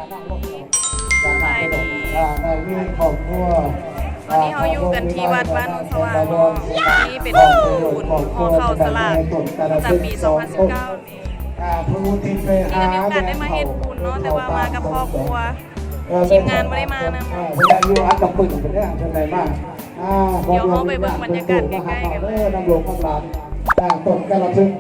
ສະບາຍດີ ຕອນນີ້ເຮົາຢູ່ກັນທີ່ວັດບ້ານໂນນສະຫວ່າງເນາະ ນີ້ເປັນບຸນຫໍ່ເຂົ້າສະຫຼາກປະຈຳປີສອງພັນສິບເກົ້ານີ້ ນີ້ກໍມີໂອກາດໄດ້ມາເຮັດບຸນເນາະ ແຕ່ວ່າມາກັບຄອບຄົວ ທີມງານບໍ່ໄດ້ມານຳ ເພິ່ນຢູ່ອັດຕະປືເພິ່ນເດ້ ເພິ່ນໄດ້ມາ ດຽວເຮົາໄປເບິ່ງບັນຍາກາດໃກ້ໆກັນເລີຍ ນຳລູກນຳຫຼານ ຕົ້ນກາລະທຶກ.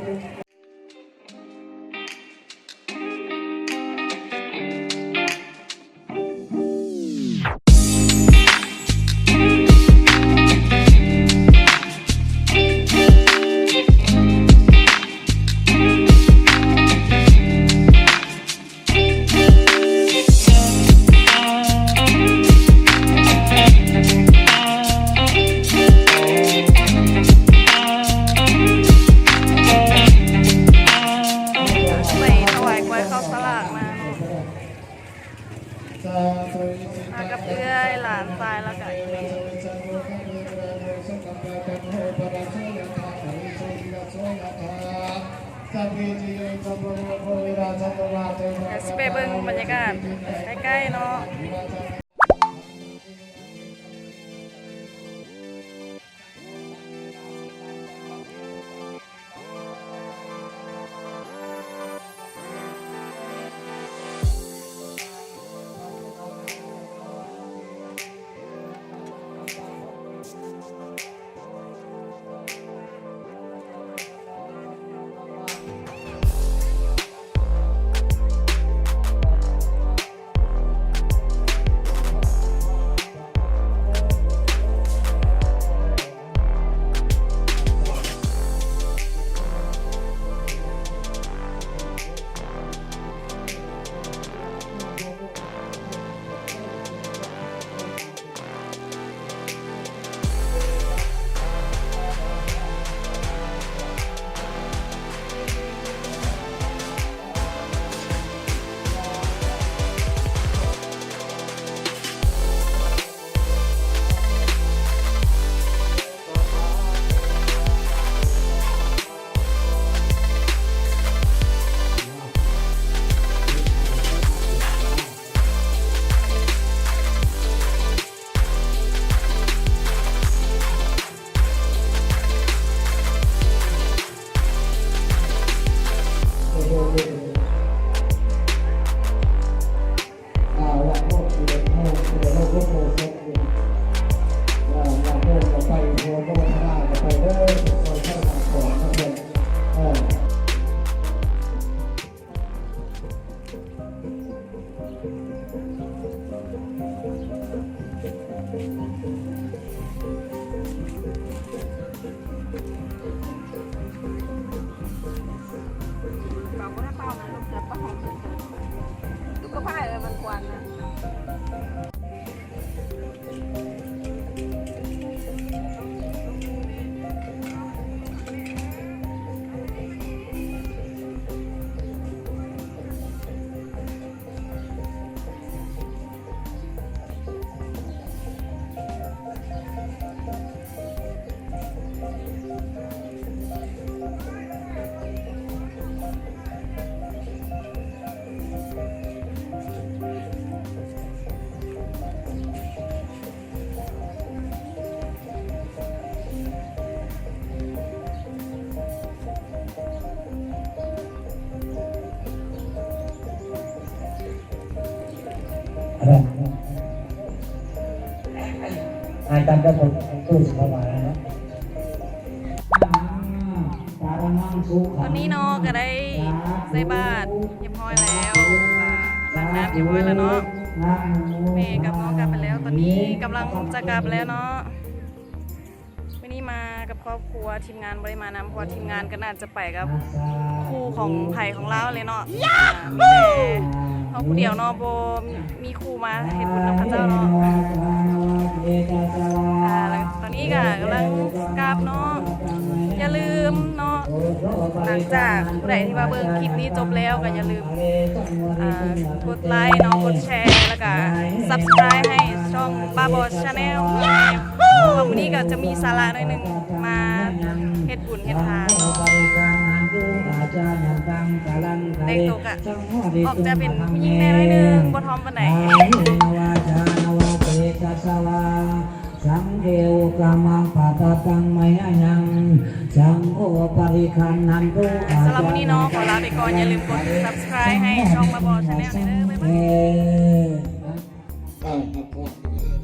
ໄປຖວາຍກ້ວຍເຂົ້າສະຫຼາກມາເນາະ ມາກັບເອື້ອຍ ຫຼານຊາຍ ແລ້ວກະ ດຽວຊິໄປເບິ່ງບັນຍາກາດໃກ້ໆເນາະ. ອາຈານກໍຕ້ອງຕູ້ສະບາຍເນາະ. ຕອນນີ້ເນາະ ກໍໄດ້ໃສ່ບາດຮຽບຮ້ອຍແລ້ວ ອາບນ້ຳຮຽບຮ້ອຍແລ້ວເນາະ ແມ່ກັບນ້ອງກັບໄປແລ້ວ ຕອນນີ້ກຳລັງຈະກັບແລ້ວເນາະ. ມື້ນີ້ມາກັບຄອບຄົວ ທີມງານບໍ່ໄດ້ມານຳ ເພາະວ່າທີມງານກໍໜ້າຈະໄປກັບຄູ່ຂອງໃຜຂອງລາວແຫຼະເນາະ ມີແຕ່ເຮົາຜູ້ດຽວເນາະ ບໍ່ມີຄູ່ມາເຮັດບຸນນຳເຂົາເຈົ້າເນາະ. ອາ ຕອນນີ້ກໍກຳລັງກັບເນາະ ຢ່າລືມເນາະ ຫຼັງຈາກຜູ້ໃດທີ່ວ່າເບິ່ງຄລິບນີ້ຈົບແລ້ວ ກໍຢ່າລືມ ອາ ກົດໄລເນາະ ກົດແຊ ແລ້ວກະ Subscribe ໃຫ້ຊ່ອງ Babo Channel ເພາະວ່າມື້ນີ້ກໍຈະມີສາລະໜ້ອຍໜຶ່ງ ມາເຮັດບຸນເຮັດທານ. ຈາຍັງຕັງກະລັນກະເລ ແຕ່ງຕົວກະ ສັງໂຄ ອອກຈະເປັນຜູ້ຍິງແດ່ໜ້ອຍໜຶ່ງ ບໍ່ທອມປານໃດ ກາເມນະວາຈານະວາເຕຈະສະວາ ສັງເຄ ໂອຄະມະປະຕະຕັງມະຍະຍັງ ສັງໂຄປະລິຄັນນັນໂຕ ສຳລັບມື້ນີ້ເນາະ ຂໍລາໄປກ່ອນ ຢ່າລືມກົດ Subscribe ໃຫ້ຊ່ອງມາບອ Channel ເດີ ບາຍບາຍ ອ່າ ພັກຜ່ອນ